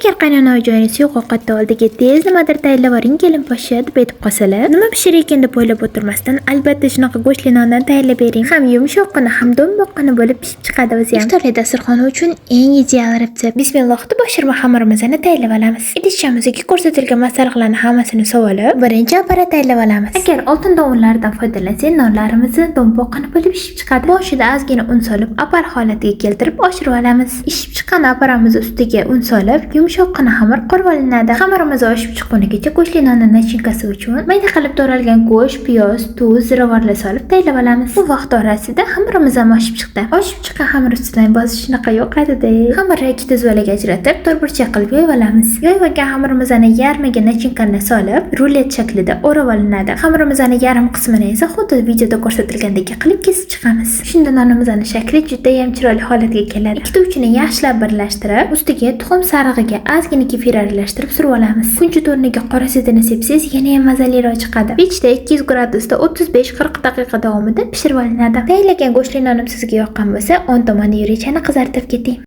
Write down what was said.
Agar qaynona joyingiz yo'q ovqatda oldiga tez nimadir tayyorlab yuboring, kelin poshsha deb aytib qolsalar, nima pishirar ekan deb o'ylab o'tirmasdan, albatta shunaqa go'shtli nondan tayyorlab bering. Ham yumshoqqina, ham do'mboqqina bo'lib pishib chiqadi o'zi ham. Iftorli dasturxon uchun eng ideal retsept. Bismillah deb oshirma xamirimizni tayyorlab olamiz. Idishchamizga ko'rsatilgan masalliqlarni hammasini solib, birinchi apparat tayyorlab olamiz. Agar oltin dovunlardan foydalansak, nonlarimizni do'mboqqina bo'lib pishib chiqadi. Boshida ozgina un solib, apar holatiga keltirib oshirib olamiz. Pishib chiqqan aparamiz ustiga un solib, yumshoqqina xamir qurib olinadi. Xamirimiz oshib chiqqunigacha go'shtli nonni nachinkasi uchun mayda qilib to'ralgan go'sht, piyoz, tuz, ziravorlar solib tayyorlab olamiz. Bu vaqt orasida xamirimiz ham oshib chiqdi. Oshib chiqqan xamir ustidan bosish shunaqa yoqadi-da. Xamirni ikkita zuvalaga ajratib, to'rtburchak qilib yoyib olamiz. Yoyib olgan xamirimizni yarmiga nachinkani solib, rulet shaklida o'rab olinadi. Xamirimizni yarim qismini esa xuddi videoda ko'rsatilgandek qilib kesib chiqamiz. Shunda nonimizni shakli juda ham chiroyli holatga keladi. Ikkita uchini yaxshilab birlashtirib, ustiga tuxum sarig'iga ozgina kefir aralashtirib surib olamiz. Kunjut o'rniga qora sedana sepsangiz yana ham mazaliroq chiqadi. Pechda 200 gradusda 35-40 daqiqa davomida pishirib olinadi. Tayyorlagan go'shtli nonim sizga yoqqan bo'lsa, o'ng tomonni yurakchani qizartirib keting.